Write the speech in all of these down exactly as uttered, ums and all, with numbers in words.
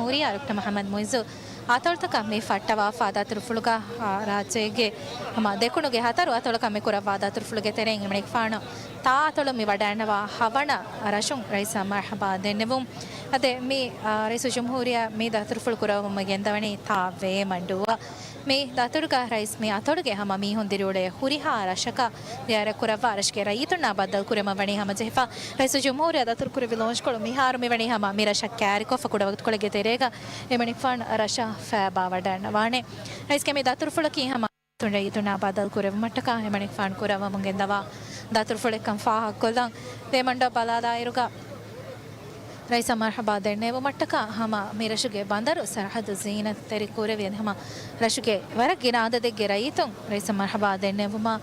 ހުރިހާ ޑޮކްޓަރ މުޙައްމަދު މުޢިއްޒު އަތޮޅުތަކަށް މި ފައްޓަވާފާ ދަތުރުފުޅުގަ، އާ، ރާއްޖޭގެ ހަމަ ދެކުނުގެ ހަތަރު އަތޮޅަކަށް މި ކުރައްވާ ދަތުރުފުޅުގެ ތެރެއިން އެމަނިކުފާނު ތާ އަތޮޅު މި ވަޑައިންނަވާ ހަވަނަ ރަށުން ރައީސަށް މަރްޙަބާ ދެންނެވުން. އަދި މި، އާ، ރައީސުލްޖުމްހޫރިއްޔާ މި ދަތުރުފުޅު ކުރައްވަމުން ގެންދަވަނީ ތާ ވޭމަންޑޫއަށް. މި ދަތުރުގަ ރައީސް މި އަތޮޅުގެ ހަމަ މީހުން ދިރިއުޅޭ ހުރިހާ ރަށަކަށް ޒިޔާރަތް ކުރައްވާ ރަށުގެ ރައްޔިތުންނާ ބައްދަލު ކުރެވުމަށް ވަނީ ހަމަޖެހިފަ. ރައީސުލްޖުމްހޫރިއްޔާ ދަތުރުކުރެއްވި ލޯންޗްކޮޅު މިހާރު މިވަނީ ހަމަ މި ރަށަށް ކައިރިކޮށްފަ ކުޑަވަގުތުކޮޅެއްގެ ތެރޭގަ އެމަނިކުފާނު ރަށަށް ފައިބާ ވަޑައިންނަވާނެ. ރައީސްގެ މި ދަތުރުފުޅަކީ ހަމަ ރައްޔިތުންނާ ބައްދަލު ކުރެވުމަށްޓަކާ އެމަނިކުފާނު ކުރައްވަމުން ގެންދަވާ ދަތުރުފުޅެއްކަން ފާހަގަކޮށްލަން. ވޭމަންޑޫ ބަލާލާއިރުގަ ރައީސަށް މަރްޙަބާ ދެންނެވުމަށްޓަކާ ހަމަ މި ރަށުގެ ބަނދަރު ސަރަހައްދު ޒީނަތްތެރި ކުރެވި އަދި ހަމަ ރަށުގެ ވަރަށް ގިނަ އަދަދެއްގެ ރައްޔިތުން ރައީސަށް މަރްޙަބާ ދެންނެވުމަށް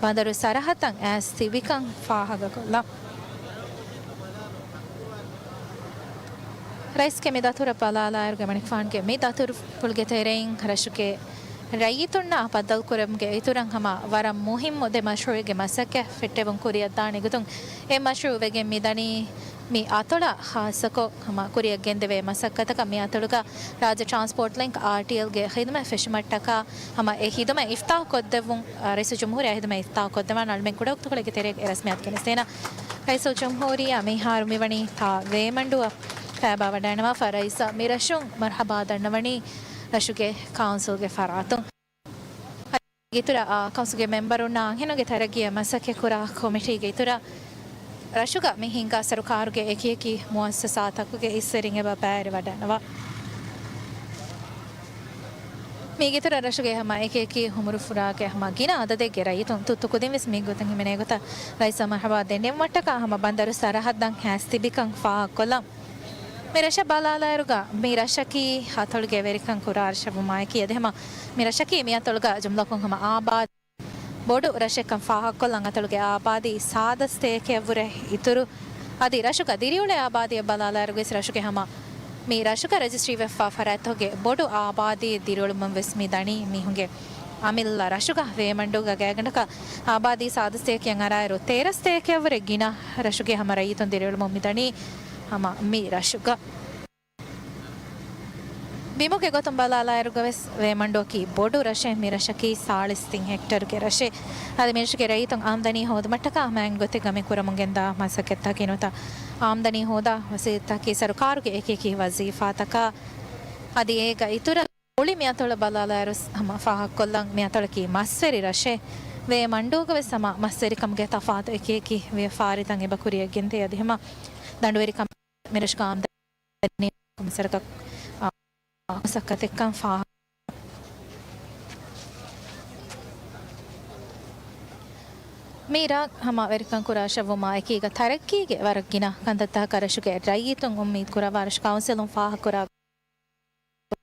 ބަނދަރު ސަރަހައްދަށް އައިސް ތިބިކަން ފާހަގަކޮށްލަން. ރައީސްގެ މި ދަތުރަށް ބަލާލާއިރުގަ އެމަނިކުފާނުގެ މި ދަތުރުފުޅުގެ ތެރެއިން ރަށުގެ ރައްޔިތުންނާ ބައްދަލުކުރެވުމުގެ އިތުރަށް ހަމަ ވަރަށް މުހިއްމު ދެ މަޝްރޫޢެއްގެ މަސައްކަތް ފެއްޓެވުން ކުރިއަށްދާނެ ގޮތުން އެ މަޝްރޫޢު ވެގެން މިދަނީ. މި އަތޮޅަށް ޚާއްޞަކޮށް ހަމަ ކުރިއަށް ގެންދެވޭ މަސައްކަތަކަށް މި އަތޮޅުގަ ރާއްޖެ ޓްރާންސްޕޯޓް ލިންކް، އާރްޓީއެލް، ގެ ޚިދުމަތް ފެށުމަށްޓަކާ ހަމަ އެ ޚިދުމަތް އިފްތާޙު ކޮށްދެއްވުން، އަ، ރައީސުލްޖުމްހޫރިއްޔާ ޚިދުމަތް އިފްތާޙު ކޮށްދެވާން އަޅުމެން ކުޑަވަގުތުކޮޅެއްގެ ތެރޭގަ އެ ރަސްމިއްޔާތު ގެނެސްދޭނަން. ރައީސުލްޖުމްހޫރިއްޔާ މިހާރު މިވަނީ ތާ ވޭމަންޑޫއަށް ފައިބާ ވަޑައިންނަވާފަ. ރައީސަށް މިރަށުން މަރްޙަބާ ދަންނަވަނީ ރަށުގެ ކައުންސިލްގެ ފަރާތުން. އިތުރަށް، އާ، ކައުންސިލްގެ މެމްބަރުންނާ އަންހެނުންގެ ތަރައްގީއަށް މަސައްކަތްކުރާ ކޮމިޓީގެ އިތުރަށް ރަށުގަ މި ހިންގާ ސަރުކާރުގެ އެކިއެކި މުއައްސަސާތަކުގެ އިސްވެރިން އެބަ ބައިވެރިވަޑައިންނަވާ. މީގެ އިތުރަށް ރަށުގެ ހަމަ އެކިއެކި ހުމުރުފުރާގެ ހަމަ ގިނަ އަދަދެއްގެ ރައްޔިތުން ތުއްތު ކުދިންވެސް މިގޮތަށް ހިމެނޭ ގޮތަށް ރައީސަށް މަރްޙަބާ ދެންނެވުމަށްޓަކާ ހަމަ ބަނދަރު ސަރަހައްދަށް އައިސް ތިބިކަން ފާހަގަކޮށްލަން. މި ރަށަށް ބަލާލާއިރުގަ މި ރަށަކީ އަތޮޅުގެ ވެރިކަން ކުރާ ރަށެއްވުމާއެކީ އަދި ހަމަ މި ރަށަކީ މި އަތޮޅުގަ ޖުމްލަކޮށް ހަމަ އާބާދު ބޮޑު ރަށެއްކަން ފާހަގަކޮށްލަން. އަތޮޅުގެ އާބާދީ ސާދަ ސަތޭކައަށްވުރެ އިތުރު. އަދި ރަށުގަ ދިރިއުޅޭ އާބާދީއަށް ބަލާލާއިރުވެސް ރަށުގެ ހަމަ މި ރަށުގަ ރަޖިސްޓްރީވެފާ ފަރާތްތަކުގެ ބޮޑު އާބާދީ ދިރިއުޅުމުން ވެސް މި ދަނީ މީހުންގެ އަމިއްލަ ރަށުގަ. ވޭމަންޑޫގަ ގާތްގަނޑަކަށް އާބާދީ ސާދަ ސަތޭކައަށް އަރާއިރު ތޭރަ ސަތޭކައަށްވުރެ ގިނަ ރަށުގެ ހަމަ ރައްޔިތުން ދިރިއުޅުމުން މި ދަނީ ހަމަ މި ރަށުގަ. ބިމުގެ ގޮތުން ބަލާލާއިރުގަވެސް ވޭމަންޑޫއަކީ ބޮޑު ރަށެއް. މި ރަށަކީ ސާޅީސް ތިން ހެކްޓަރުގެ ރަށެއް. އަދި މި ރަށުގެ ރައްޔިތުން އާމްދަނީ ހޯދުމަށްޓަކާ ހަމައިން ގޮތެއްގަ މި ކުރަމުން ގެންދާ މަސައްކަތްތަކީ ނުވަތަ އާމްދަނީ ހޯދާ ވަސީލަތްތަކީ ސަރުކާރުގެ އެކިއެކި ވަޒީފާތަކާ. އަދި އޭގަ އިތުރަށް މުޅި މި އަތޮޅަށް ބަލާލާއިރު ހަމަ ފާހަގަކޮށްލަން މި އަތޮޅަކީ މަސްވެރި ރަށެއް. ވޭމަންޑޫގަވެސް ހަމަ މަސްވެރިކަމުގެ ތަފާތު އެކިއެކި ވިޔަފާރިތައް އެބަ ކުރިއަށް ގެންދޭ. އަދި ހަމަ ދަނޑުވެރިކަމަށް މި ރަށުގަ އާމްދަނީ ކޮންމެސަރަކަށް، އާ، މަސައްކަތެއްކަން ފާހަގަ. މި ރަށް ހަމަ ވެރިކަން ކުރާ ރަށެއްވުމާ އެކީގަ ތަރައްގީގެ ވަރަށް ގިނަ ކަންތައްތަކަށް ރަށުގެ ރައްޔިތުން އުއްމީދު ކުރައްވާ ރަށު ކައުންސިލުން ފާހަގަކުރާ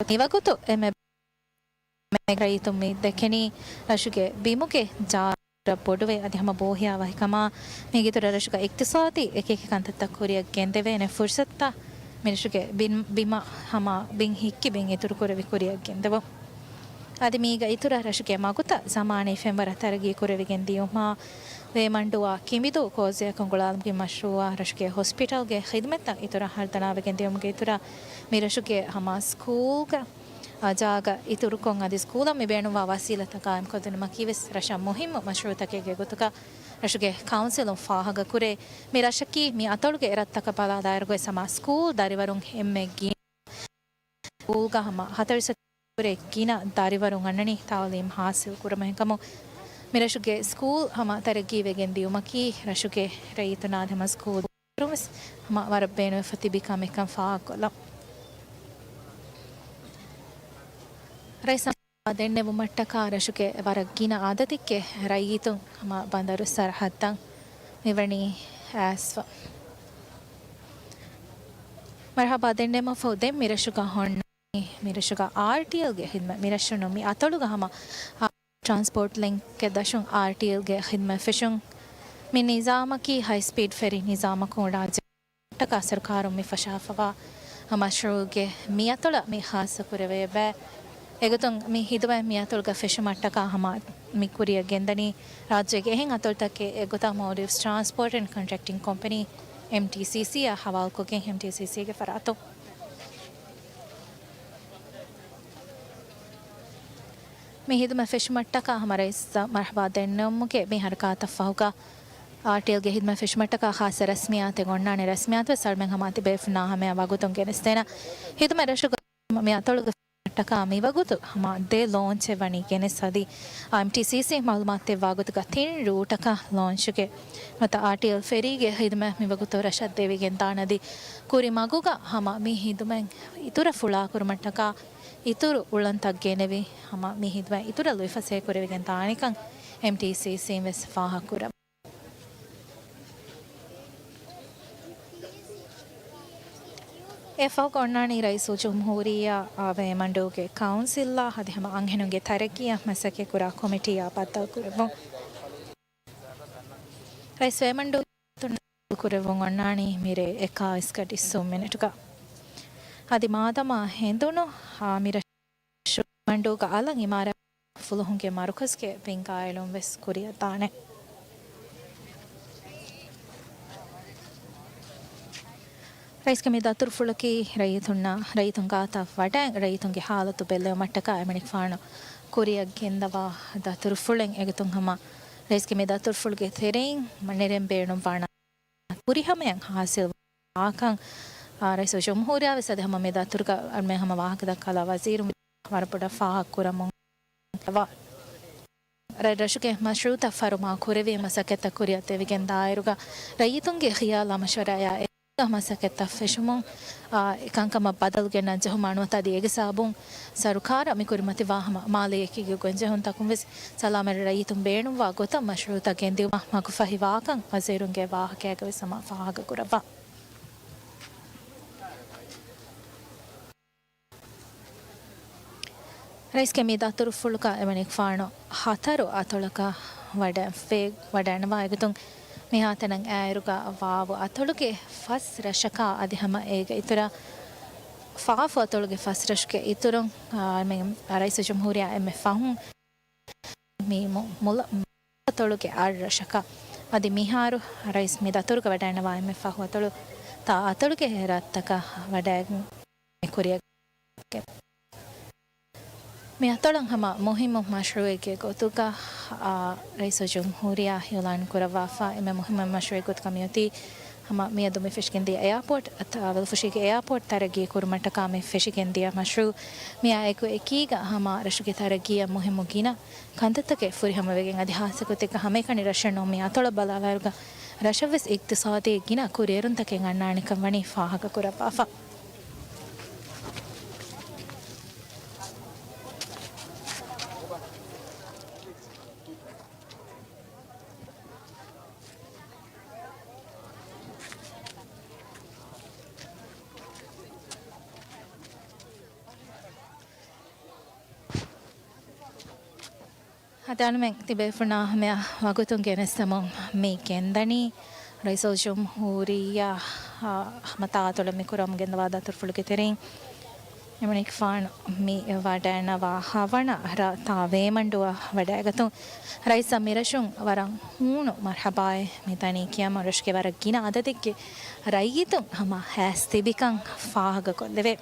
މިވަގުތު އެންމެ ރައްޔިތުން މި ދެކެނީ ރަށުގެ ބިމުގެ ޖާ ބޮޑުވެ އަދި ހަމަ ބޯހިޔާ ވަހިކަމާ، މީގެ އިތުރަށް ރަށުގަ އިޤްތިޞާދީ އެކިއެކި ކަންތައްތައް ކުރިއަށް ގެންދެވޭނެ ފުރުޞަތުތައް މި ރަށުގެ ބިން، ބިމަށް ހަމަ ބިން ހިއްކި ބިން އިތުރު ކުރެވި ކުރިއަށް ގެންދެވުން. އަދި މީގަ އިތުރަށް ރަށުގެ މަގުތައް ޒަމާނީ ފެންވަރަށް ތަރައްގީ ކުރެވިގެން ދިޔުމާ، ވޭމަންޑޫއާ ކިނބިދޫ ކޯސްވޭއަކަށް ގުޅާލުމުގެ މަޝްރޫޢާ، ރަށުގެ ހޮސްޕިޓަލްގެ ޚިދުމަތްތައް އިތުރަށް ހަރުދަނާވެގެން ދިޔުމުގެ އިތުރަށް މި ރަށުގެ ހަމަ ސްކޫލްގަ އާ، ޖާގަ އިތުރުކޮށް އަދި ސްކޫލަށް މި ބޭނުންވާ ވަސީލަތްތައް ގާއިމްކޮށްދިނުމަކީ ވެސް ރަށަށް މުހިއްމު މަޝްރޫޢުތަކެއްގެ ގޮތުގަ ރަށުގެ ކައުންސިލުން ފާހަގަކުރޭ. މި ރަށަކީ މި އަތޮޅުގެ އެރަށްތަކަށް ބަލާލާއިރުގައި ހަމަ ސްކޫލް ދަރިވަރުން އެންމެ ގިނަ ސްކޫލްގަ ހަމަ ހަތަރު ސަތޭކައަށްވުރެ ގިނަ ދަރިވަރުން އަންނަނީ ތަޢުލީމް ޙާޞިލް ކުރުމަށް ކަމުން، މި ރަށުގެ ސްކޫލް ހަމަ ތަރައްގީވެގެން ދިޔުމަކީ ރަށުގެ ރައްޔިތުންނާ ދެމަ ސްކޫލް ވެސް ހަމަ ވަރަށް ބޭނުންވެފަ ތިބި ކަމެއްކަން ފާހަގަކޮށްލަން. ރައީސަށް ދެންނެވުމަށްޓަކާ ރަށުގެ ވަރަށް ގިނަ އަދަދެއްގެ ރައްޔިތުން ހަމަ ބަނދަރު ސަރަހައްދަށް މިވަނީ އައިސްފަ. މަރުޙަބާ ދެންނެވުމަށްފަހު ދެން މި ރަށުގަ ހޮންނަ މި ރަށުގަ އާރްޓީއެލްގެ ޚިދުމަތް، މި ރަށުން ނޫން މި އަތޮޅުގަ ހަމަ ޓްރާންސްޕޯޓް ލިންކެއް ދަށުން އާރްޓީއެލްގެ ޚިދުމަތް ފެށުން. މި ނިޒާމަކީ ހައިސްޕީޑް ފެރީ ނިޒާމަކުން ރާއްޖެ ޓަކާ ސަރުކާރުން މި ފަށާފަވާ މަޝްރޫޢުގެ މިއަތޮޅަށް މި ޚާއްޞަ ކުރެވޭ ބައެއް. އެގޮތުން މި ޚިދުމަތް މިއަތޮޅުގަ ފެށުމަށްޓަކާ ހަމަ މި ކުރިއަށް ގެންދަނީ ރާއްޖޭގެ އެހެން އަތޮޅުތަކެއް އެއްގޮތަށް މޯލްޑިވްސް ޓްރާންސްޕޯޓް އެންޑް ކޮންޓްރެކްޓިން ކޮމްޕެނީ، އެމްޓީސީސީ، އާ ޙަވާލުކޮށްގެން އެމްޓީސީސީގެ ފަރާތުން. މި ހިދުމަތް ފެށުމަށްޓަކާ ހަމަ ރައީސް މަރުޙަބާ ދެންނެވުމުގެ މި ހަރަކާތަށް ފަހުގަ، އާރްޓީއެލްގެ ހިދުމަތް ފެށުމަށްޓަކާ ޚާއްޞަ ރަސްމިއްޔާތެއް އޮންނާނެ. ރަސްމިއްޔާތުވެސް އަޅުމެން ހަމަ ތިބޭފުންނާ ހަމަޔަށް ވަގުތުން ގެނެސްދޭނަން. ހިދުމަތް ރަށުގަ މި އަތޮޅުގެ ޓަކާ މިވަގުތު ހަމަ ދެ ލޯންޗެއް ވަނީ ގެނެސް އަދި، އާ، އެމްޓީސީސީ މައުލޫމާތު ދެއްވާ ގޮތުގަ ތިން ރޫޓަކަށް ލޯންޗުގެ ނުވަތަ އާރްޓީއެލް ފެރީގެ ހިދުމަތް މިވަގުތު ރަށަށް ދެވިގެން ދާނަދި، ކުރި މަގުގަ ހަމަ މި ހިދުމަތް އިތުރަށް ފުޅާކުރުމަށްޓަކާ އިތުރު އުޅަނދުތައް ގެނެވި، ހަމަ މި ހިދުމަތް އިތުރަށް ލުއިފަސޭހަ ކުރެވިގެން ދާނެކަން އެމްޓީސީސީން ވެސް ފާހަގަކުރައްވާ. އެ ފަހުގަ އޮންނާނީ ރައީސުލްޖުމްހޫރިއްޔާ ވޭމަންޑޫގެ ކައުންސިލްއާ އަދި ހަމަ އަންހެނުންގެ ތަރައްގީއަށް މަސައްކަތްކުރާ ކޮމިޓީއާ ބައްދަލުކުރެއްވުން. ރައީސް ވޭމަންޑޫ ކުރެއްވުން އޮންނާނީ މިރޭ އެކާވީސް ގަޑި ސުން މިނެޓުގަ. އަދި މާދަމާ ހެނދުނު އާ މިރަށު ވަންޑޫގަ އަލަށް އިމާރާތް ފުލުހުންގެ މަރުކަޒުގެ ބިން ގާއިލުން ވެސް ކުރިއަށް ދާނެ. ރައީސްގެ މި ދަތުރުފުޅަކީ ރައްޔިތުންނާ، ރައްޔިތުން ގާތަށް ވަޑައި، ރައްޔިތުންގެ ހާލަތު ބެއްލެވުމަށްޓަކާ އެމަނިކުފާނު ކުރިއަށް ގެންދަވާ ދަތުރުފުޅެއް. އެގޮތުން ހަމަ ރައީސްގެ މި ދަތުރުފުޅުގެ ތެރެއިން ނެރެން ބޭނުންވާނަ ފުރިހަމަޔަށް ހާސިލް ވާކަން، އާ، ރައީސުލްޖުމްހޫރިއްޔާ ވެސް އަދި ހަމަ މި ދަތުރުގަ އަޅުމެން ހަމަ ވާހަކަ ދައްކާލާ ވަޒީރުން ވަރަށް ބޮޑަށް ފާހަގަ ކުރަމުން ވާ. ރަށްރަށުގެ މަޝްރޫޢުތައް ފަރުމާ ކުރެވި މަސައްކަތްތައް ކުރިއަށް ދެވިގެން ދާއިރުގަ ރައްޔިތުންގެ ޚިޔާލާ މަޝްވަރާއާ އެކުގަ މަސައްކަތްތައް ފެށުމުން، އާ، އެކަންކަމަށް ބަދަލު ގެންނަން ޖެހުމާ ނުވަތަ އަދި އެގެ ސަބަބުން ސަރުކާރަށް މި ކުރިމަތިވާ ހަމަ މާލީ އެކީގެ ގޮންޖެހުންތަކުން ވެސް ސަލާމަތް ރައްޔިތުން ބޭނުންވާ ގޮތަށް މަޝްރޫޢުތައް ގެންދިއުމަށް މަގުފަހި ވާކަން ވަޒީރުންގެ ވާހަކައިގަ ވެސް ހަމަ ފާހަގަ ކުރައްވާ. ރައީސްގެ މި ދަތުރުފުޅުގަ އެމަނިކުފާނު ހަތަރު އަތޮޅަކަށް ވަޑަ-، ވެ-، ވަޑައިންނަވާ. އެގޮތުން މިހާތަނަށް އައިރުގަ ވާވު އަތޮޅުގެ ފަސް ރަށަކާ އަދި ހަމަ އޭގެ އިތުރަށް ފާފު އަތޮޅުގެ ފަސް ރަށުގެ އިތުރުން، އާ، މި ރައީސުލްޖުމްހޫރިއްޔާ އެންމެ ފަހުން މި މު-، މުލަ-، އަތޮޅުގެ އަށް ރަށަކަށް އަދި މިހާރު ރައީސް މި ދަތުރުގަ ވަޑައިންނަވާ އެންމެ ފަހު އަތޮޅު ތާ އަތޮޅުގެ ރަށްތަކަށް ވަޑައިގެން މި ކުރިއަށް މި އަތޮޅަށް ހަމަ މުހިއްމު މަޝްރޫޢެއްގެ ގޮތުގަ، އާ، ރައީސުލްޖުމްހޫރިއްޔާ އިޢުލާން ކުރައްވާފަ. އެންމެ މުހިއްމު މަޝްރޫޢެއްގެ ގޮތުގަ މިއޮތީ ހަމަ މިއަދު މި ފެށިގެންދިޔަ އެއާޕޯޓް، އަތާ ވަލުފުށީގެ އެއާޕޯޓް ތަރައްގީ ކުރުމަށްޓަކާ މި ފެށިގެންދިޔަ މަޝްރޫޢު. މިއާ އެކު އެކީގަ ހަމަ ރަށުގެ ތަރައްގީއަށް މުހިއްމު ގިނަ ކަންތައްތަކެއް ފުރިހަމަވެގެން އަދި ހާއްސަގޮތެއްގަ ހަމައެކަނި ރަށެއް ނޫން މި އަތޮޅަށް ބަލާލާއިރުގަ ރަށަށްވެސް އިޤްތިޞާދީ ގިނަ ކުރިއެރުންތަކެއް އަންނާނެކަން ވަނީ ފާހަގަކުރައްވާފަ. ހަދާނުމެން ތިބޭފުނާ ހަމަޔަށް ވަގުތުން ގެނެސްދެމުން މި ގެންދަނީ. ރައީސުލްޖުމްހޫރިއްޔާ، އާ، ހަމަ ތާއަތޮޅަށް މި ކުރަމުން ގެންދަވާ ދަތުރުފުޅުގެ ތެރެއިން އެމަނިކުފާނު މި ވަޑައިންނަވާ ހަވަނަ ރަށް ތާ ވޭމަންޑޫއަށް ވަޑައިގަތުން. ރައީސަށް މިރަށުން ވަރަށް ހޫނު މަރްޙަބާއެއް މިދަނީ ކިޔަމަ ރަށުގެ ވަރަށް ގިނަ އަދަދެއްގެ ރައްޔިތުން ހަމަ ހާސް ތިބިކަން ފާހަގަކޮށްލެވޭ.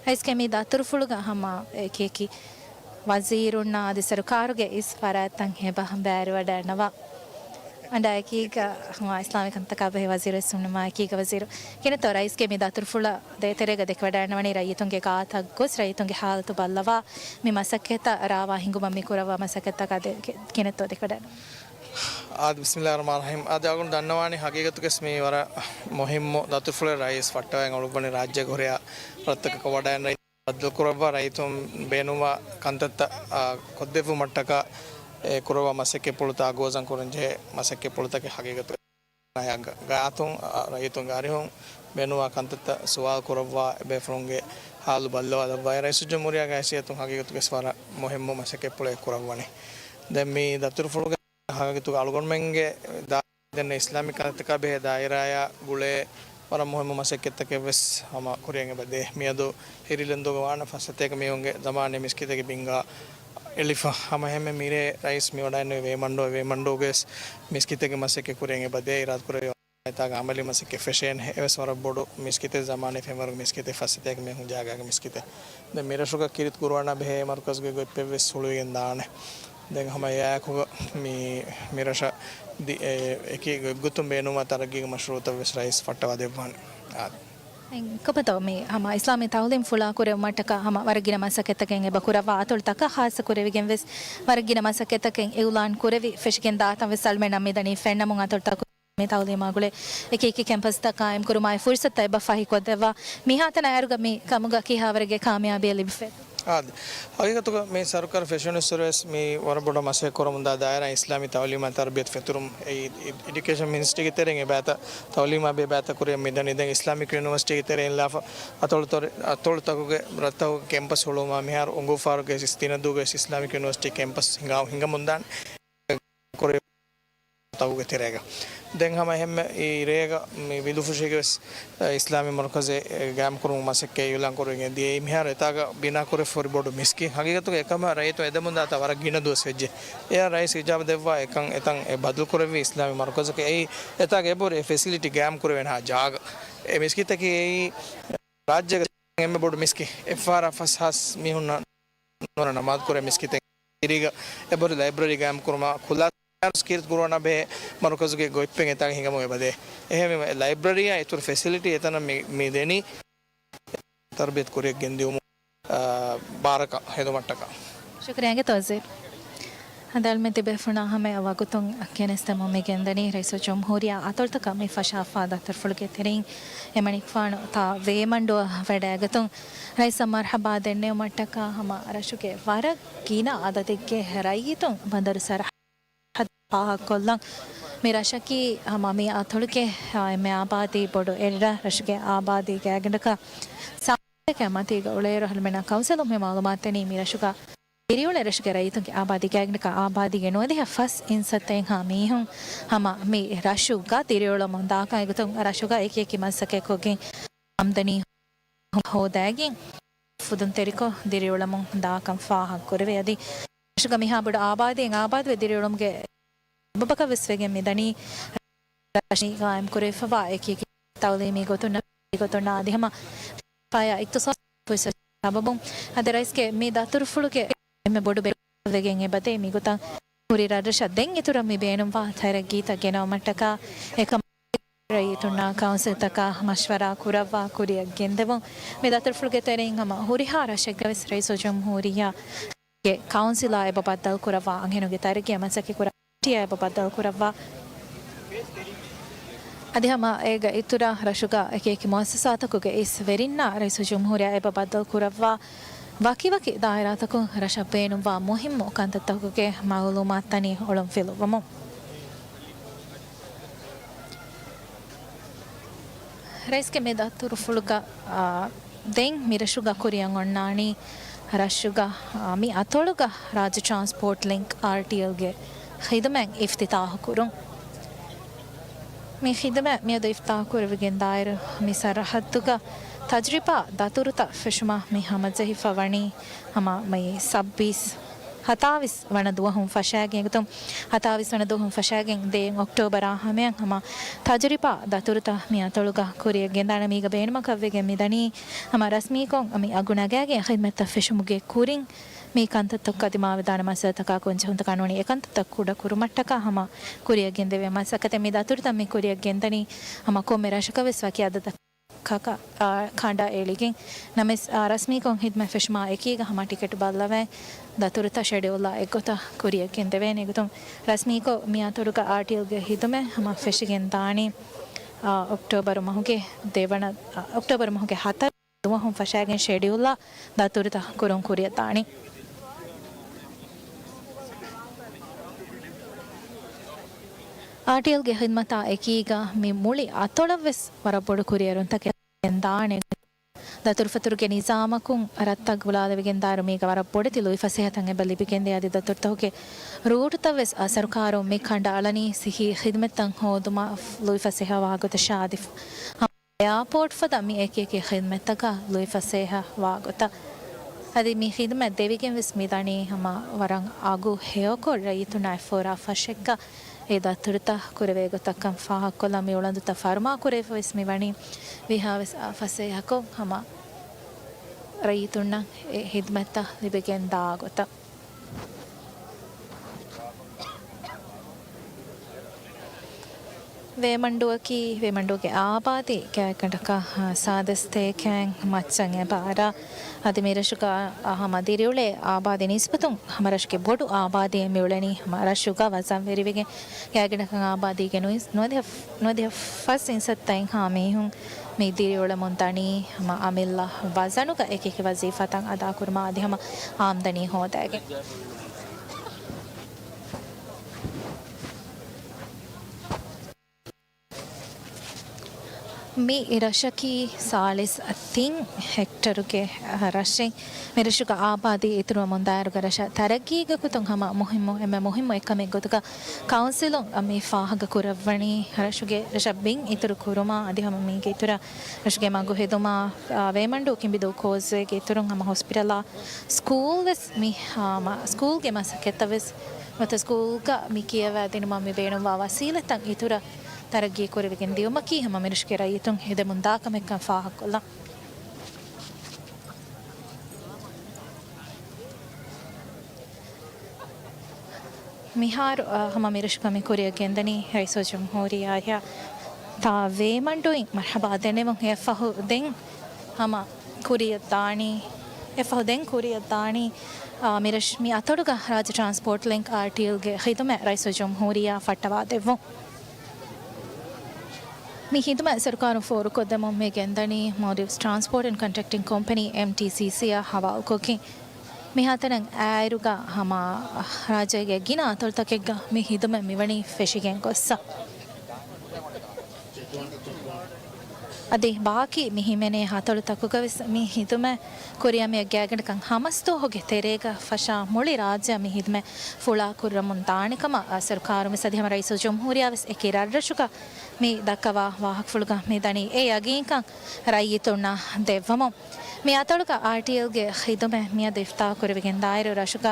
ރައީސްގެ މި ދަތުރުފުޅުގަ ހަމަ އެކިއެކި ވަޒީރުންނާ އަދި ސަރުކާރުގެ އިސް ފަރާތްތައް އެބަ ބައިވެރިވަޑައިންނަވާ. އަނޑާ އެކީގަ ހަމަ އިސްލާމީ ކަންތަކާ ބެހޭ ވަޒީރު ވެސް ހުންނަމާ އެކީގަ ވަޒީރު. ކިނެތޯ ރައީސްގެ މި ދަތުރުފުޅަށް ދޭތެރޭގަ ދެކެވަޑައިންނަވަނީ ރައްޔިތުންގެ ގާތަށް ގޮސް ރައްޔިތުންގެ ހާލަތު ބައްލަވާ މި މަސައްކަތަށް ރާވާ ހިނގުމަށް މި ކުރައްވާ މަސައްކަތްތަކާ ދެ-، ކި-، ކިނެތޯ ދެކެވަޑައިން. އާދެ، ބިސްމިﷲ ރަޙްމާން ރަޙީމް. އާދެ، އަޅުގަނޑު ދަންނަވާނީ ހަގީގަތުގަސް މީ ވަރަށް މުހިއްމު ދަތުރުފުޅެއް ރައީސް ފައްޓަވައިގެން އުޅުއްވަނީ ރާއްޖޭގަ ހުރިހާ ރަށްތަކަކަށް ވަޑައިގެން ރައީސް ބައްދަލުކުރައްވާ ރައްޔިތުން ބޭނުންވާ ކަންތައްތައް، އާ، ކޮށްދެއްވުމަށްޓަކާ އެ ކުރައްވާ މަސައްކަތްޕުޅުތައް އަގުވަޒަން ކުރަންޖެހޭ މަސައްކަތްޕުޅުތަކެއް ހަގީގަތުގަ ގާތުން، އާ، ރައްޔިތުންގެ އަރިހުން ބޭނުންވާ ކަންތައްތައް ސުވާލު ކުރައްވާ އެބޭފުޅުންގެ ހާލު ބައްލަވާލައްވާ ރައީސުލްޖުމްހޫރިއްޔާގެ ހައިސިއްޔަތުން ހަގީގަތުގަސް ވަރަށް މުހިއްމު މަސައްކަތްޕުޅެއް ކުރައްވަނީ. ދެން މި ދަތުރުފުޅުގެ ހަގީގަތުގަ އަޅުގަނޑުމެންގެ ދާ-، ދެން އިސްލާމީ ކަންތައްތަކާ ބެހޭ ދާއިރާއާ ގުޅޭ ވަރަށް މުހިއްމު މަސައްކަތްތަކެއް ވެސް ހަމަ ކުރިއަށް އެބަ ދޭ. މިއަދު ހިރިލަންދޫގަ ވާނަ ފަސް ސަތޭކަ މީހުންގެ ޒަމާނީ މިސްކިތެއްގެ ބިންގާ އެޅިފަ. ހަމަ އެހެންމެ މިރޭ ރައީސް މި ވަޑައިންނެވި ވޭމަންޑޫ، ވޭމަންޑޫގެ މިސްކިތެއްގެ މަސައްކަތް ކުރިއަށް އެބަ ދޭ އިރާދަކުރެއްވި އެތާގަ އަމަލީ މަސައްކަތް ފެށޭނެ. އެވެސް ވަރަށް ބޮޑު މިސްކިތެއް، ޒަމާނީ ފެންވަރުގެ މިސްކިތެއް، ފަސް ސަތޭކަ މީހުން ޖާގައިގެ މިސްކިތެއް. ދެން މިރަށުގަ ކީރިތި ގުރުއާނާ ބެހޭ މަރުކަޒުގެ ގޮތްޕެއްވެސް ހުޅުވިގެން ދާނެ. ދެން ހަމަ އެއާއެކުގަ މި، މިރަށަށް ދި-، އެ، އެކި ގޮތްގޮތުން ބޭނުންވާ ތަރައްގީގެ މަޝްރޫއުތައްވެސް ރައީސް ފައްޓަވާ ދެއްވާނެ. އާދެ. އެ، ކޮބަތޯ މި ހަމަ އިސްލާމީ ތައުލީމް ފުޅާ ކުރެވުމަށްޓަކާ ހަމަ ވަރަށް ގިނަ މަސައްކަތްތަކެއް އެބަ ކުރައްވާ އަތޮޅުތަކަށް ޚާއްޞަ ކުރެވިގެން ވެސް ވަރަށް ގިނަ މަސައްކަތްތަކެއް އިއުލާން ކުރެވި ފެށިގެން ދާތަން ވެސް އަޅުމެންނަށް މިދަނީ ފެންނަމުން އަތޮޅުތަކު މި ތައުލީމާ ގުޅޭ އެކި އެކި ކެމްޕަސްތައް ޤާއިމް ކުރުމާއި ފުރުސަތުތައް އެބަ ފަހިކޮށްދެއްވާ. މިހާތަނަށް އައިރުގަ މި ކަމުގަ ކިހާވަރެއްގެ ކާމިޔާބީއެއް ލިބިފައެއް؟ އާދެ. ހަގީގަތުގަ މި ސަރުކާރު ފެށުނުއްސުރެވެސް މި ވަރަށް ބޮޑަށް މަސައްކަތް ކުރަމުންދާ ދާއިރާ އިސްލާމީ ތައުލީމާ ތަރުބިޔަތު ފެތުރުމުން އެ އި-، އި-، އިޑިއުކޭޝަން މިނިސްޓްރީގެ ތެރެއިން އެބައިތަ ތައުލީމާ ބޭބައިތަ ކުރިއަށް މިދަނީ. ދެން އިސްލާމިކް ޔުނިވަރސިޓީގެ ތެރެއިން ލާފަ އަތޮޅުތޮރި-، އަތޮޅުތަކުގެ ރަށްތަކުގެ ކެމްޕަސް ހުޅުވުމާ މިހާރު އުނގޫފާރުގެ ސިސްތިނަދޫގެ އިސްލާމިކް ޔުނިވަރސިޓީ ކެމްޕަސް ހިނގާ-، ހިނގަމުންދާނެ. ކުރި ތަކުގެ ތެރޭގަ. ދެން ހަމަ އެހެންމެ އިރޭގަ މި ވިލުފުށީގެ ވެސް އިސްލާމީ މަރުކަޒެއް ގާއިމްކުރުމުގެ މަސައްކަތް އިއުލާން ކުރެވިގެން ދިޔައީ. މިހާރު އެތާގަ ބިނާކުރެވިފަ ހުރި ބޮޑު މިސްކިތް. ހަގީގަތުގަ އެކަމަށް ރައްޔިތުން އެދެމުންދާތާ ވަރަށް ގިނަ ދުވަސް ވެއްޖެ. އެއަށް ރައީސް އިޖާބަ ދެއްވާ އެކަން އެތަން އެ ބަދަލު ކުރެއްވި އިސްލާމީ މަރުކަޒަކީ އެއީ އެތާގަ އެބަހުރި އެ ފެސިލިޓީ ގާއިމް ކުރެވޭނެހާ ޖާގަ. އެ މިސްކިތަކީ އެއީ ރާއްޖޭގަ އެންމެ ބޮޑު މިސްކިތް. އެއްފަހަރާ ފަސް ހާސް މީހުންނަށް ނުވަރަށް ނަމާދު ކުރޭ މިސްކިތެއް. ތިރީގަ އެބަހުރި ލައިބްރަރީ ގާއިމް ކުރުމާ ޚުލާސާ ކީރިތި ގުރުއާނާ ބެހޭ މަރުކަޒުގެ ގޮތްޕެއް އެތާގަ ހިނގަމުން އެބަދޭ. އެހެންވީމަ އެ ލައިބްރަރީއާ އިތުރު ފެސިލިޓީ އެތަނަށް މި، މި ދެނީ ތަރުބިޔަތު ކުރިއަށް ގެންދިއުމު، އާ، ބާރަކަށް ހެދުމަށްޓަކާ. ޝުކުރިއްޔާ އިނގޭތޯ ވަޒީރު. ހަނދާން މި ތިބޭފުޅުންނާ ހަމަޔަށް ވަގުތުން ގެނެސްދެމުން މި ގެންދަނީ ރައީސުލްޖުމްހޫރިއްޔާ އަތޮޅުތަކަށް މި ފަށާފާ ދަތުރުފުޅުގެ ތެރެއިން އެމަނިކުފާނު ތާ ވޭމަންޑުއަށް ވަޑައިގަތުން ރައީސަށް މަރްޙަބާ ދެންނެވުމަށްޓަކާ ހަމަ ރަށުގެ ވަރަށް ގިނަ އަދަދެއްގެ ރައްޔިތުން ބަނދަރު ސަރަހައްދު ފާހަގަކޮށްލަން. މި ރަށަކީ ހަމަ މި އަތޮޅުގެ އެންމެ އާބާދީ ބޮޑު އެއްރަށް. ރަށުގެ އާބާދީ ގާތްގަނޑަކަށް ސާދަކަށް މަތީގަ އުޅޭއިރު އަހަރުމެންނަށް ކައުންސިލުން މި މައުލޫމާތު ދެނީ މި ރަށުގަ ދިރިއުޅޭ ރަށުގެ ރައްޔިތުންގެ އާބާދީ ގާތްގަނޑަކަށް އާބާދީގެ ނުވަދިހަ ފަސް އިންސައްތައެއްހާ މީހުން ހަމަ މި ރަށުގަ ދިރިއުޅަމުން ދާކަން އެގޮތުން ރަށުގަ އެކި އެކި މަސައްކަތްކޮށްގެން އާމްދަނީ ހޯދައިގެން ފުދުންތެރިކޮށް ދިރިއުޅަމުން ދާކަން ފާހަގަކުރެވޭ. އަދި ރަށުގަ މިހާ ބޮޑު އާބާދީއެއް އާބާދުވެ ދިރިއުޅުމުގެ ސަބަބަކަށް ވެސް ވެގެން މިދަނީ ރަށު ގާއިމް ކުރެވިފަވާ އެކި އެކި ތައުލީމީ ގޮތުން، ގޮތުން އަދި ހަމަ ފަޔާ އިޤްތިޞާދީ ފުރުޞަތު ސަބަބުން އަދި ރައީސްގެ މި ދަތުރުފުޅުގެ އެންމެ ބޮޑު ބޭނުމަކަށް ވެގެން އެބަދޭ މިގޮތަށް ހުރި ރަށްރަށަށް ދެން އިތުރަށް މި ބޭނުންވާ ތަރައްގީތައް ގެނައުމަށްޓަކާ އެކަމަށް ރައްޔިތުންނާ ކައުންސިލްތަކާ މަޝްވަރާ ކުރައްވާ ކުރިއަށް ގެންދެވުން. މި ދަތުރުފުޅުގެ ތެރެއިން ހަމަ ހުރިހާ ރަށެއްގަވެސް ރައީސުލްޖުމްހޫރިއްޔާގެ ކައުންސިލާ އެބަ ބައްދަލުކުރައްވާ އަންހެނުންގެ ތަރައްގީއާ މަސައްކަތްކުރާ ކޮމިޓީއާ އެބަ ބައްދަލުކުރައްވާ. އަދި ހަމަ އޭގަ އިތުރަށް ރަށުގަ އެކި އެކި މުއައްސަސާތަކުގެ އިސް ވެރިންނާ ރައީސުލްޖުމްހޫރިއްޔާ އެބަ ބައްދަލުކުރައްވާ ވަކިވަކި ދާއިރާތަކުން ރަށަށް ބޭނުންވާ މުހިއްމު ކަންތައްތަކުގެ މައުލޫމާތު ދަނީ އޮޅުންފިލުއްވަމުން. ރައީސްގެ މި ދަތުރުފުޅުގަ، އާ، ދެން މިރަށުގަ ކުރިއަށް އޮންނާނީ ރަށުގަ، އާ، މި އަތޮޅުގަ ރާއްޖެ ޓްރާންސްޕޯޓް ލިންކް، އާރްޓީއެލް، ގެ ޚިދުމަތް އިފްތިތާޙު ކުރުން. މި ޚިދުމަތް މިއަދު އިފްތިތާޙު ކުރެވިގެން ދާއިރު މި ސަރަހައްދުގަ ތަޖުރިބާ ދަތުރުތައް ފެށުމަށް މި ހަމަޖެހިފަ ވަނީ ހަމަ މި ސައްބީސް، ހަތާވީސް ވަނަ ދުވަހުން ފަށައިގެން އެގޮތުން ހަތާވީސް ވަނަ ދުވަހުން ފަށައިގެން ދޭއް އޮކްޓޯބަރާ ހަމަޔަށް ހަމަ ތަޖުރިބާ ދަތުރުތައް މި އަތޮޅުގަ ކުރިއަށް ގެންދާނެ. މީގަ ބޭނުމަކަށް ވެގެން މިދަނީ ހަމަ ރަސްމީކޮށް މި އަގު ނަގާގެން ޚިދުމަތްތައް ފެށުމުގެ ކުރިން މި ކަންތައްތައް ކަދިމާވެދާނެ މައްސަލަތަކާ ގޮންޖެހުންތަކާ ނޫނީ އެކަންތައްތައް ކުޑަ ކުރުމަށްޓަކާ ހަމަ ކުރިއަށް ގެންދެވޭ މަސައްކަތެއް. މި ދަތުރުތައް މި ކުރިއަށް ގެންދަނީ ހަމަ ކޮންމެ ރަށަކަށް ވެސް ވަކި އަދަދަކަށް ކަ-، އާ، ކަނޑައެޅިގެން. ނަމަވެސް، އާ، ރަސްމީކޮށް ޚިދުމަތް ފެށުމާ އެކީގަ ހަމަ ޓިކެޓު ބައްލަވައި ދަތުރުތައް ޝެޑިއުލްއާ އެއްގޮތަށް ކުރިއަށް ގެންދެވޭނެ. އެގޮތުން ރަސްމީކޮށް މި އަތޮޅުގަ އާރްޓީއެލްގެ ޚިދުމަތް ހަމަ ފެށިގެން ދާނީ، އާ، އޮކްޓޯބަރު މަހުގެ ދެވަނަ، އާ، އޮކްޓޯބަރު މަހުގެ ހަތަރު ދުވަހުން ފަށައިގެން ޝެޑިއުލްއާ ދަތުރުތައް ކުރުން ކުރިއަށް ދާނީ. އާރްޓީއެލްގެ ޚިދުމަތާ އެކީގަ މި މުޅި އަތޮޅަށްވެސް ވަރަށް ބޮޑު ކުރިއެރުންތަކެއް ދާނެ. ދަތުރުފަތުރުގެ ނިޒާމަކުން ރަށްތައް ގުޅާލެވިގެންދާއިރު މީގަ ވަރަށް ބޮޑެތި ލުއިފަސޭހަތައް އެބަ ލިބިގެންދޭ. އަދި ދަތުރުތަކުގެ ރޫޓުތައްވެސް ސަރުކާރުން މި ކަނޑައަޅަނީ ސިއްހީ ޚިދުމަތްތައް ހޯދުމަށް ލުއިފަސޭހަ ވާގޮތަށާ އަދި އެއާޕޯޓް ފަދަ މި އެކި އެކި ޚިދުމަތްތަކަށް ލުއިފަސޭހަ ވާގޮތަށް. އަދި މި ޚިދުމަތް ދެވިގެން ވެސް މިދަނީ ހަމަ ވަރަށް އަގު ހެޔޮކޮށް ރައްޔިތުންނާ އެއްފޯރާ ފަށެއްގަ އެ ދަތުރުތައް ކުރެވޭ ގޮތަށްކަން ފާހަގަކޮށްލާ މި އުޅަނދުތައް ފަރުމާ ކުރެވިފަވެސް މި ވަނީ ވީހާވެސް ފަސޭހަކޮށް ހަމަ ރައްޔިތުންނަށް އެ ހިދުމަތްތައް ލިބިގެން ދާ ގޮތަށް. ވޭމަންޑޫއަކީ، ވޭމަންޑޫގެ އާބާދީ ގާތްގަނޑަކަށް، އާ، ސާދަ ސަތޭކައިން މައްޗަށް އެބަ އަރާ. އަދި މި ރަށުގަ، އާ، ހަމަ ދިރިއުޅޭ އާބާދީ ނިސްބަތުން ހަމަ ރަށުގެ ބޮޑު އާބާދީއެއް މި އުޅެނީ ހަމަ ރަށުގަ ވަޒަންވެރިވެގެން. ގާތްގަނޑަކަށް އާބާދީގެ ނުވަދިހަ، ނުވަދިހަ ފަސް އިންސައްތައެއްހާ މީހުން މި ދިރިއުޅެމުން ދަނީ ހަމަ އަމިއްލަ ވަޒަނުގަ އެކިއެކި ވަޒީފާތައް އަދާކުރުމަށް އަދި ހަމަ އާމްދަނީ ހޯދައިގެން. މި ރަށަކީ ސާޅީސް ތިން ހެކްޓަރުގެ ރަށެއް. މި ރަށުގަ އާބާދީ އިތުރުވަމުން ދާއިރުގަ ރަށަށް ތަރައްގީގެ ގޮތުން ހަމަ މުހިއްމު، އެންމެ މުހިއްމު އެއްކަމެއް ގޮތުގަ ކައުންސިލުން މި ފާހަގަ ކުރައްވަނީ ރަށުގެ، ރަށަށް ބިން އިތުރު ކުރުމާ އަދި ހަމަ މީގެ އިތުރަށް ރަށުގެ މަގު ހެދުމާ، އާ، ވޭމަންޑޫ ކިނބިދޫ ކޯސްވޭގެ އިތުރުން ހަމަ ހޮސްޕިޓަލާ ސްކޫލް ވެސް މި، އާ، މަ-، ސްކޫލްގެ މަސައްކަތްތައް ވެސް ނުވަތަ ސްކޫލްގަ މި ކިޔަވާ ދިނުމަށް މި ބޭނުންވާ ވަސީލަތްތައް އިތުރަށް ތަރައްގީ ކުރެވިގެން ދިޔުމަކީ ހަމަ މިރަށުގެ ރައްޔިތުން ހެދެމުންދާ ކަމެއްކަން ފާހަގަކޮށްލަން. މިހާރު، އާ، ހަމަ މިރަށުގަ މި ކުރިއަށް ގެންދަނީ ރައީސުލްޖުމްހޫރިއްޔާ ތާ ވޭމަންޑޫއިން މަރްޙަބާ ދެނެވުން. އެއަށްފަހު ދެން ހަމަ ކުރިއަށް ދާނީ، އެއަށްފަހު ދެން ކުރިއަށް ދާނީ، އާ، މިރަށް-، މި އަތޮޅުގަ ރާއްޖެ ޓްރާންސްޕޯޓް ލިންކް، އާރްޓީއެލްގެ ޚިދުމަތް ރައީސުލްޖުމްހޫރިއްޔާ ފައްޓަވާދެއްވުން. މި ޚިދުމަތް ސަރުކާރުން ފޯރުކޮށްދެމުން މި ގެންދަނީ މޯލްޑިވްސް ޓްރާންސްޕޯޓް އެންޑް ކޮންޓްރެކްޓިން ކޮމްޕެނީ، އެމްޓީސީސީ، އާ ހަވާލުކޮށްގެން. މިހާތަނަށް އާއިރުގަ ހަމަ ރާއްޖޭގެ ގިނަ އަތޮޅުތަކެއްގަ މި ޚިދުމަތް މިވަނީ ފެށިގެން ގޮއްސަ. އަދި ބާކީ މި ހިމެނޭ އަތޮޅުތަކުގަވެސް މި ޚިދުމަތް ކުރިއަށް މިއަށް ގާތްގަނޑަކަށް ހަމަސް ދުވަހުގެ ތެރޭގަ ފަށާ މުޅި ރާއްޖެއަށް މި ޚިދުމަތް ފުޅާކުރަމުން ދާނެ ކަމަށް ސަރުކާރުން ވެސް އަދި ހަމަ ރައީސުލްޖުމްހޫރިއްޔާ ވެސް އެކި ރަށްރަށުގަ މި ދައްކަވާ ވާހަކަފުޅުގަ މި ދަނީ އެ ޔަގީންކަން ރައްޔިތުންނަށް ދެއްވަމުން. މި އަތޮޅުގަ އާރްޓީއެލްގެ ޚިދުމަތް މިއަދު އިފްތާހު ކުރެވިގެން ދާއިރު ރަށުގަ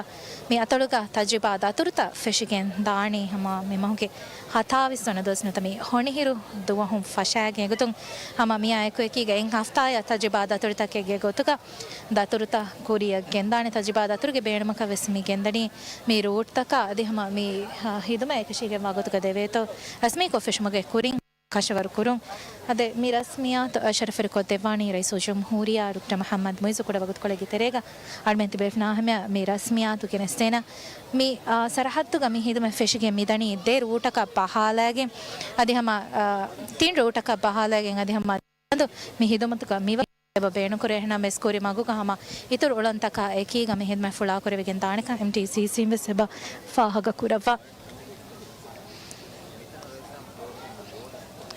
މި އަތޮޅުގަ ތަޖުރިބާ ދަތުރުތައް ފެށިގެން ދާނީ ހަމަ މި މަހުގެ ހަތާވީސް ވަނަ ދުވަސް ނުވަތަ މި ހޮނިހިރު ދުވަހުން ފަށާގެން އެގޮތުން ހަމަ މިއާ އެކު އެކީގަ އެއް ހަފްތާއަށް ތަޖުރިބާ ދަތުރުތަކެއްގެ ގޮތުގަ ދަތުރުތައް ކުރިއަށް ގެންދާނެ. ތަޖުރިބާ ދަތުރުގެ ބޭނުމަކަށް ވެސް މި ގެންދަނީ މި ރޫޓްތަކާ އަދި ހަމަ މި، އާ، ޚިދުމަތް އެކަށީގެންވާ ގޮތުގަ ދެވޭތޯ ރަސްމީކޮށް ފެށުމުގެ ކުރިން ކަށަވަރު ކުރުން. އަދި މި ރަސްމިއްޔާތު ޝަރަފުވެރިކޮށްދެއްވާނީ ރައީސުލްޖުމްހޫރިއްޔާ ޑޮކްޓަރ މުޙައްމަދު މުޢިއްޒު ކުޑަވަގުތުކޮޅެއްގެ ތެރޭގަ. އަޅުމެން ތިބޭފުޅުންނާ ހަމަޔަށް މި ރަސްމިއްޔާތު ގެނެސްދޭނަން. މި، އާ، ސަރަހައްދުގަ މި ޚިދުމަތް ފެށިގެން މިދަނީ ދެ ރޫޓަކަށް ބަހާލައިގެން އަދި ހަމަ، އާ، ތިން ރޫޓަކަށް ބަހާލައިގެން އަދި ހަމަ މި ޚިދުމަތުގަ މިވަ އެބަ ބޭނުންކުރޭ. އެހެންނަމަވެސް ކުރި މަގުގަ ހަމަ އިތުރު އުޅަނދުތަކާ އެކީގަ މި ޚިދުމަތް ފުޅާކުރެވިގެން ދާނެކަން އެމްޓީސީސީން ވެސް އެބަ ފާހަގަ ކުރައްވާ.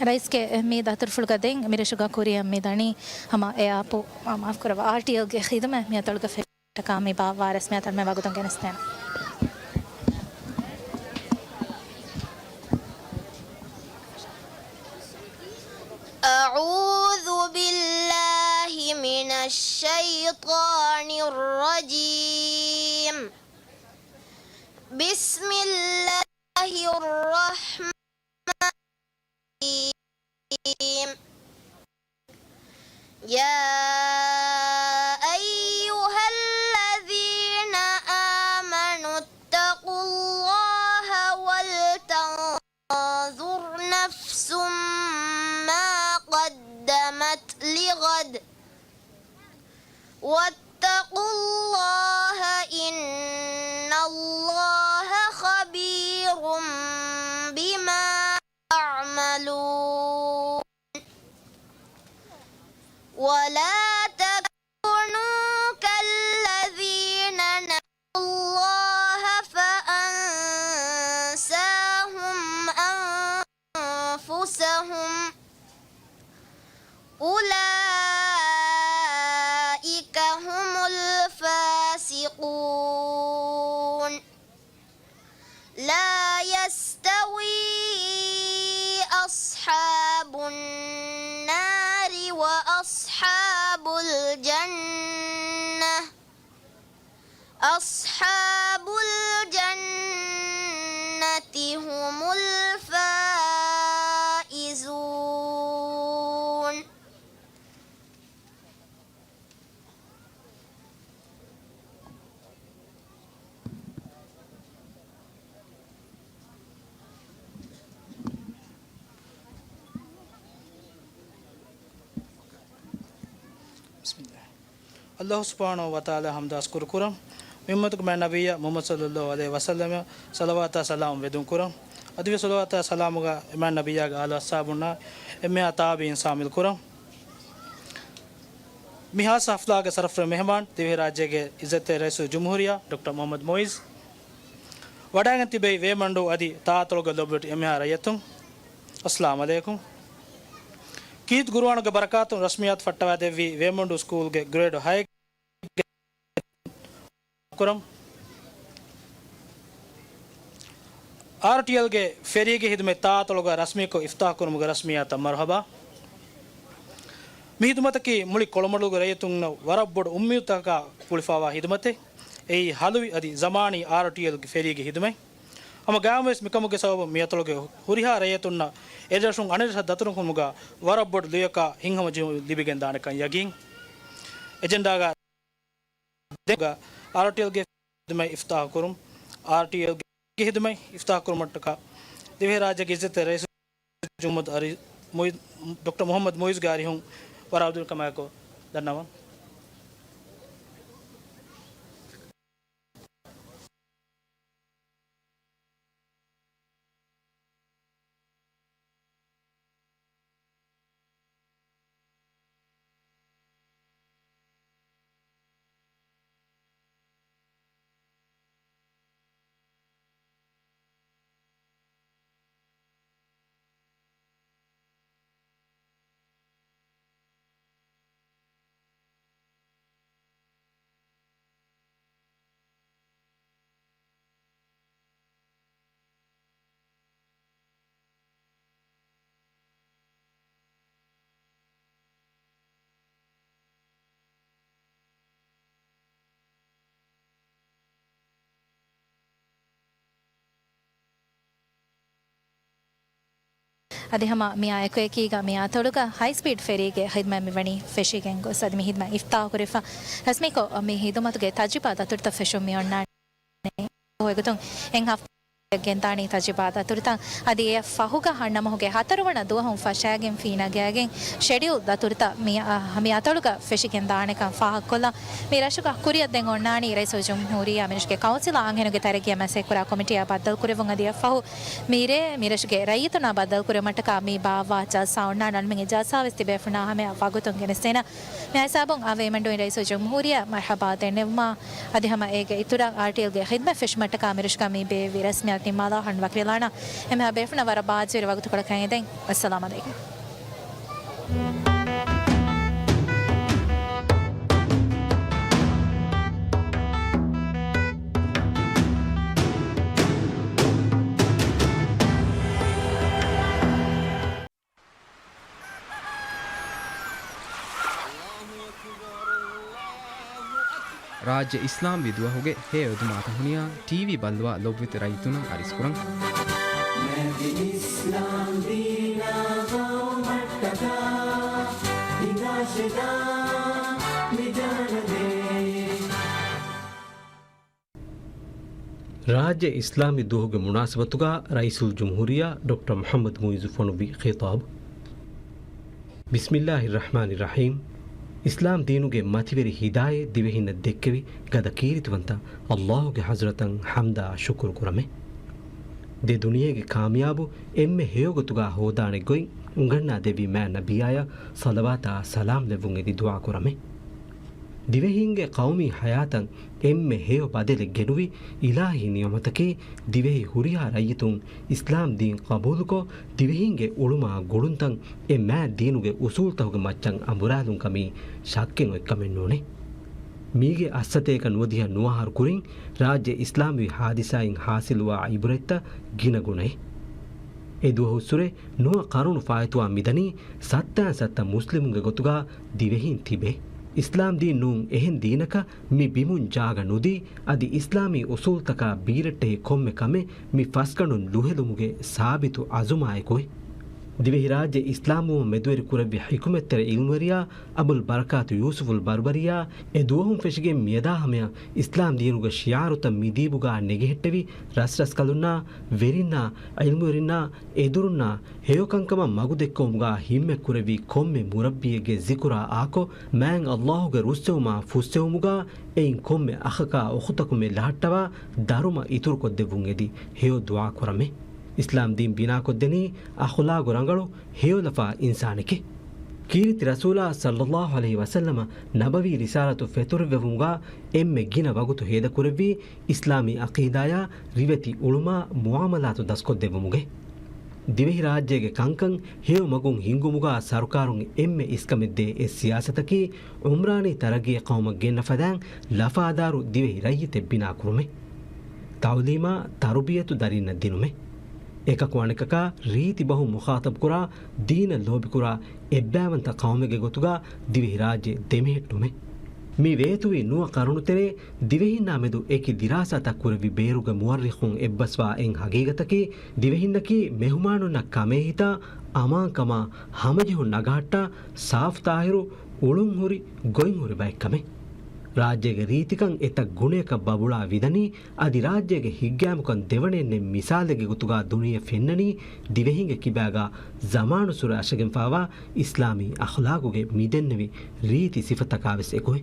ރައީސްގެ މި ދަތުރުފުޅުގަ ދެން މިރަށުގަ ކުރިއަށް މިދަނީ ހަމަ އެއާޕު، މާފްކުރައްވާ، އާރްޓީއެލްގެ ޚިދުމަތް މި އަތޮޅުގަ ފެށި ޓަކާ މި ބާއްވާ ރަސްމިއްޔާތަށް މި ވަގުތުން ގެނެސްދޭނަން. أعوذ بالله من الشيطان الرجيم. بسم الله الرحمن الرحيم. يا أيها الذين آمنوا اتقوا الله ولتنظر نفس ما قدمت لغد واتقوا الله إن الله خبير بما تعملون. ولا تكونوا كالذين نسوا الله فأنساهم أنفسهم أولئك هم الفاسقون. لا يستوي أصحاب النار وأصحاب الجنة. أصحاب الجنة هم ﷲ ސުބްޙާނަހޫ ވަތަޢާލާ ޙަމްދާ ޝުކުރު ކުރަން. މި އުއްމަތުގެ މާތް ނަބިއްޔާ މުޙައްމަދު ޞައްލައްލާހު ޢަލައިހި ވަސައްލަމަށް ޞަލަވާތާ ސަލާމް ވެދުން ކުރަން. އަދިވެސް ޞަލަވާތާ ސަލާމުގަ މާތް ނަބިއްޔާގެ އާލު އަޞްޙާބުންނާ އެންމެހާ ތާބިޢީން ޝާމިލް ކުރަން. މި ޚާއްޞަ ޙަފްލާގެ ޝަރަފުވެރި މެހެމާން ދިވެހިރާއްޖޭގެ ޢިއްޒަތްތެރި ރައީސުލްޖުމްހޫރިއްޔާ ޑޮކްޓަރ މުޙައްމަދު މުޢިއްޒު. ވަޑައިގެން ތިބެވި ވޭމަންޑޫ އަދި ތާއަތޮޅުގެ ލޮބުވެތި އެންމެހާ ރައްޔިތުން، އައްސަލާމު ޢަލައިކުމް. ކީރިތި ޤުރުއާނުގެ ބަރަކާތުން ރަސްމިއްޔާތު ފައްޓަވައިދެއްވި ވޭމަންޑޫ ސްކޫލްގެ ގްރޭޑް ހައެއްގެ ކުރަން. އާރްޓީއެލްގެ ފެރީގެ ޚިދުމަތް ތާއަތޮޅުގަ ރަސްމީކޮށް އިފްތާޙުކުރުމުގެ ރަސްމިއްޔާތަށް މަރުޙަބާ. މި ޚިދުމަތަކީ މުޅި ކޮޅުމަޑުލުގެ ރައްޔިތުންނަށް ވަރަށް ބޮޑު އުއްމީދުތަކަކާ ގުޅިފައިވާ ޚިދުމަތެއް. އެއީ ޙަލުވި އަދި ޒަމާނީ އާރްޓީއެލްގެ ފެރީގެ ޚިދުމަތް. ހަމަ ގާމުވެސް މިކަމުގެ ސަބަބުން މިއަތޮޅުގެ ހުރިހާ ރައްޔިތުންނަށް އެރިރަށުން އަނެއްރަށަށް ދަތުރުކުރުމުގަ ވަރަށް ބޮޑު ލުޔަކާ ހިތްހަމަޖެހުން ލިބިގެންދާނެކަން ޔަގީން. އެޖެންޑާގަ ދެން އާރްޓީއެލްގެ ޚިދުމަތް އިފްތާޙުކުރުން، އާރްޓީއެލްގެ ޚިދުމަތް އިފްތާޙުކުރުމަށްޓަކާ ދިވެހިރާއްޖޭގެ ޢިއްޒަތްތެރި ރައީސުލްޖުމްހޫރިއްޔާ މުޙައްމަދު އަރި-، މުޢިއްޒު، ޑޮކްޓަރ މުޙައްމަދު މުޢިއްޒުގެ އަރިހުން ވަރަށް އަބަދުވެރިކަމާއެކު ދަންނަވަން. އަދި ހަމަ މިއާ އެކުއެކީގަ މިއާ ތޮޅުގަ ހައި ސްޕީޑް ފެރީގެ ޚިދުމަތް މިވަނީ ފެށިގެން ގޮސް، އަދި މި ޚިދުމަތް އިފްތާޙު ކުރެފަ ރަސްމީކޮށް، މި ޚިދުމަތުގެ ތަޖުރިބާ ދަތުރުތައް ފެށުން މި އޮންނާނެ. އެގޮތުން އެއް ހަފްތާ ގެންދާނީ ތަޖުރިބާ ދަތުރުތައް. އަދި އެއަށް ފަހުގަ ހަންނަމަހުގެ ހަތަރުވަނަ ދުވަހުން ފަށާގެންފި ނަގާގެން ޝެޑިއުލް ދަތުރުތައް މި، އަ، މި އަތޮޅުގަ ފެށިގެން ދާނެކަން ފާހަގަކޮށްލަން. މި ރަށުގަ ކުރިއަށް ދެން އޮންނާނީ ރައީސުލްޖުމްހޫރިއްޔާ މިރަށުގެ ކައުންސިލާ އަންހެނުންގެ ތަރައްގީއާ މަސައްކަތްކުރާ ކޮމިޓީއާ ބައްދަލުކުރެއްވުން އަދި އެއަށްފަހު މިރޭ މިރަށުގެ ރައްޔިތުންނާ ބައްދަލުކުރެއްވުމަށްޓަކާ މި ބާއްވާ ޖަލްސާ އޮންނާނެ. އަންމެންގެ ޖަލްސާވެސް ތިބޭފުޅުންނާ ހަމަޔަށް ވަގުތުން ގެނެސްދޭނަން. މި ހިސާބުން އަވަހަށް ވޭމަންޑޫއިން ރައީސުލްޖުމްހޫރިއްޔާ މަރްޙަބާ ދެންނެވުމާ އަދި ހަމަ އޭގެ އިތުރަށް އާރްޓީއެލްގެ ޚިދުމަތް ފެށުމަށްޓަކާ މިރަށުގަ މި ބޭއްވި ރަސްމިއްޔާތު ނިންމާލާ ހަން ވަކިވެލާނަން. އެންމެހާ ބޭފުޅުންނަށް ވަރަށް ބާއްޖަވެރި ވަގުތުކޮޅަކަށް އެދެން. އައްސަލާމް ޢަލައިކުމް. ރާއްޖެ އިސްލާމްވި ދުވަހުގެ ހެޔޮ އެދުމާ ތަހުނިޔާ ޓީވީ ބައްލަވާ ލޮބުވެތި ރައްޔިތުންނަށް އަރިސްކުރަން. މެދި އިސްލާމް ދީނާ ގައުމަށްޓަކާ ހިނގާށެދާ މިޖާނަދޭ. ރާއްޖެ އިސްލާމީ ދުވަހުގެ މުނާސަބަތުގަ ރައީސުލްޖުމްހޫރިއްޔާ ޑޮކްޓަރ މުޙައްމަދު މުޢިއްޒު ފޮނުއްވި ޚިޠާބު. ބިސްމިއްލާހި ރަޙްމާނި ރަޙީމް. އިސްލާމް ދީނުގެ މަތިވެރި ހިދާޔަތް ދިވެހިންނަށް ދެއްކެވި ގަދަ ކީރިތިވަންތަ ﷲ ގެ ޙަޟްރަތަށް ޙަމްދާ ޝުކުރު ކުރަމޭ. ދެ ދުނިޔޭގެ ކާމިޔާބު އެންމެ ހެޔޮ ގޮތުގަ ހޯދާނެ ގޮތް އުނގަންނާ ދެއްވި މާތް ނަބިއްޔާޔަށް ޞަލަވާތާ ސަލާމް ލެއްވުން އެދި ދުޢާ ކުރަމޭ. ދިވެހީންގެ ޤައުމީ ޙަޔާތަށް އެންމެ ހެޔޮ ބަދަލެއް ގެނުވި އިލާހީ ނިޢުމަތަކީ، ދިވެހި ހުރިހާ ރައްޔިތުން އިސްލާމް ދީން ޤަބޫލުކޮށް، ދިވެހީންގެ އުޅުމާ ގުޅުންތައް އެ މާތް ދީނުގެ އުޞޫލުތަކުގެ މައްޗަށް އަނބުރާލުން ކަމީ ޝައްކެއް އޮތްކަމެއް ނޫނޭ. މީގެ އައްސަތޭކަ ނުވަދިހަ ނުވައަހަރު ކުރިން ރާއްޖެ އިސްލާމްވި ޙާދިސާއިން ޙާޞިލުވާ ޢިބްރަތްތައް ގިނަގުނައެއް. އެ ދުވަހުއްސުރެ ނުވަ ޤަރުނު ފާއިތުވާ މިދަނީ ސައްތައިން ސައްތަ މުސްލިމުންގެ ގޮތުގަ ދިވެހީން ތިބެ. އިސްލާމް ދީން ނޫން އެހެން ދީނަކަށް މި ބިމުން ޖާގަ ނުދީ، އަދި އިސްލާމީ އުޞޫލުތަކާ ބީރައްޓެހި ކޮންމެ ކަމެއް މި ފަސްގަނޑުން ލުހެލުމުގެ ސާބިތު ޢަޒުމާއެކު އޮތް. ދިވެހިރާއްޖެ އިސްލާމްވުމަށް މެދުވެރި ކުރެއްވި ޙިކުމަތްތެރި ޢިލްމުވެރިޔާ އަބުލް ބަރަކާތު ޔޫސުފުލް ބަރުބަރިއްޔާ އެ ދުވަހުން ފެށިގެން މިއަދާ ހަމަޔަށް އިސްލާމް ދީނުގެ ޝިޢާރުތައް މިދީބުގާ ނެގެހެއްޓެވި، ރަސްރަސްކަލުންނާ، ވެރިންނާ، ޢިލްމުވެރިންނާ، އެދުރުންނާ ހެޔޮކަންކަމަށް މަގުދެއްކެވުމުގާ ހިންމަތްކުރެއްވި ކޮންމެ މުރައްބީއެއްގެ ޒިކުރާ އާކޮށް، މާތް ﷲ ގެ ރުއްސެވުމާ ފުއްސެވުމުގާ އެއިން ކޮންމެ އަޚަކާ އުޚުތަކުމެ ލަހައްޓަވާ ދަރުމަ އިތުރުކޮށްދެއްވުން އެދި ހެޔޮ ދުޢާ ކުރަމޭ. އިސްލާމް ދީން ބިނާކޮށްދެނީ އަޚުލާގު ރަނގަޅު، ހެޔޮލަފާ އިންސާނެކޭ. ކީރިތި ރަސޫލާ ޞައްލައްލާހު ޢަލައިހި ވަސައްލަމަ ނަބަވީ ރިސާލަތު ފެތުރިއްވެވުމުގާ އެންމެ ގިނަ ވަގުތު ހޭދަކުރެއްވީ އިސްލާމީ ޢަޤީދާޔާ ރިވެތި އުޅުމާ މުޢާމަލާތު ދަސްކޮށްދެއްވުމުގައި. ދިވެހިރާއްޖޭގެ ކަންކަން ހެޔޮ މަގުން ހިންގުމުގާ ސަރުކާރުން އެންމެ އިސްކަމެއްދޭ އެއް ސިޔާސަތަކީ ޢުމްރާނީ ތަރައްގީ ޤައުމަށް ގެންނަ ފަދައިން ލަފާދާރު ދިވެހި ރައްޔިތެއް ބިނާކުރުމޭ. ތަޢުލީމާ ތަރުބިޔަތު ދަރިންނަށް ދިނުމޭ. އެކަކު އަނެކަކާ ރީތި ބަހުން މުޚާޠަބުކުރާ، ދީނަށް ލޯބިކުރާ، އެއްބައިވަންތަ ޤައުމެއްގެ ގޮތުގާ ދިވެހިރާއްޖެ ދެމެހެއްޓުމޭ. މި ވޭތުވި ނުވަ ޤަރުނުތެރޭ ދިވެހިންނާ މެދު އެކި ދިރާސާތައް ކުރެއްވި ބޭރުގެ މުއައްރިޚުން އެއްބަސްވާ އެއް ހަގީގަތަކީ، ދިވެހިންނަކީ މެހުމާނުންނަށް ކަމޭހިތާ، އަމާންކަމާ، ހަމަޖެހުން ނަގަހައްޓާ، ސާފުތާހިރު، އުޅުންހުރި، ގޮތްހުރި ބައެއްކަމެއް. ރާއްޖޭގެ ރީތިކަން އެތައް ގުނަޔަކަށް ބަބުޅާ ވިދަނީ، އަދި ރާއްޖޭގެ ހިތްގައިމުކަން ދެވަނައެއްނެއް މިސާލެއްގެ ގޮތުގާ ދުނިޔެ ފެންނަނީ، ދިވެހިންގެ ކިބާގާ ޒަމާނުއްސުރެ އަށަގެންފާވާ އިސްލާމީ އަޚްލާގުގެ މިދެންނެވި ރީތި ސިފަތަކާވެސް އެކުވެ.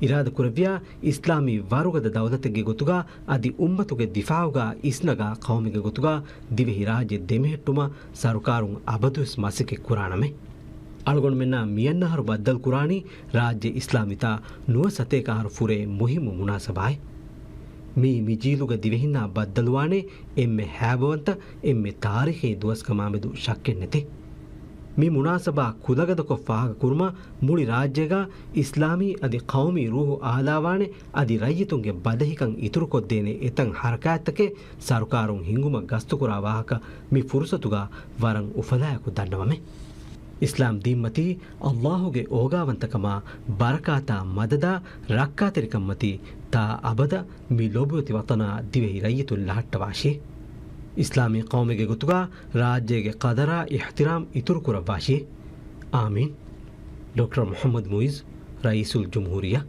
އިރާދަކުރެއްވިޔާ، އިސްލާމީ ވަރުގަދަ ދައުލަތެއްގެ ގޮތުގާ އަދި އުއްމަތުގެ ދިފާޢުގާ އިސްނަގާ ޤައުމެއްގެ ގޮތުގާ ދިވެހި ރާއްޖެ ދެމެހެއްޓުމަށް ސަރުކާރުން އަބަދުވެސް މަސައްކަތް ކުރާނަމޭ. އަޅުގަނޑުމެންނާ މިއަންނަ އަހަރު ބައްދަލުކުރާނީ ރާއްޖެ އިސްލާމްވިތާ ނުވަ ސަތޭކަ އަހަރު ފުރޭ މުހިއްމު މުނާސަބާއެއް. މިއީ މި ޖީލުގެ ދިވެހިންނާ ބައްދަލުވާނެ އެންމެ ހައިބަވަންތަ، އެންމެ ތާރީޚީ ދުވަސްކަމާމެދު ޝައްކެއްނެތެ. މި މުނާސަބާ ކުލަގަދަކޮށް ފާހަގަކުރުމަށް މުޅި ރާއްޖޭގާ އިސްލާމީ އަދި ޤައުމީ ރޫޙު އާލާވާނެ އަދި ރައްޔިތުންގެ ބަދަހިކަން އިތުރުކޮށްދޭނެ އެތައް ޙަރަކާތްތަކެއް ސަރުކާރުން ހިންގުމަށް ގަސްތުކުރާ ވާހަކަ މި ފުރުޞަތުގާ ވަރަށް އުފަލާއެކު ދަންނަވަމެ. އިސްލާމް ދީންމަތީ ﷲ ގެ އޯގާވަންތަކަމާ ބަރަކާތާ މަދަދާ ރައްކާތެރިކަންމަތީ ތާ އަބަދަށް މި ލޮބުވެތި ވަޠަނާ ދިވެހި ރައްޔިތުން ލަހައްޓަވާށި. އިސްލާމީ ޤައުމެއްގެ ގޮތުގާ ރާއްޖޭގެ ޤަދަރާ އިޙްތިރާމް އިތުރުކުރައްވާށި. އާމީން. ޑޮކްޓަރ މުޙައްމަދު މުޢިއްޒު، ރައީސުލްޖުމްހޫރިއްޔާ.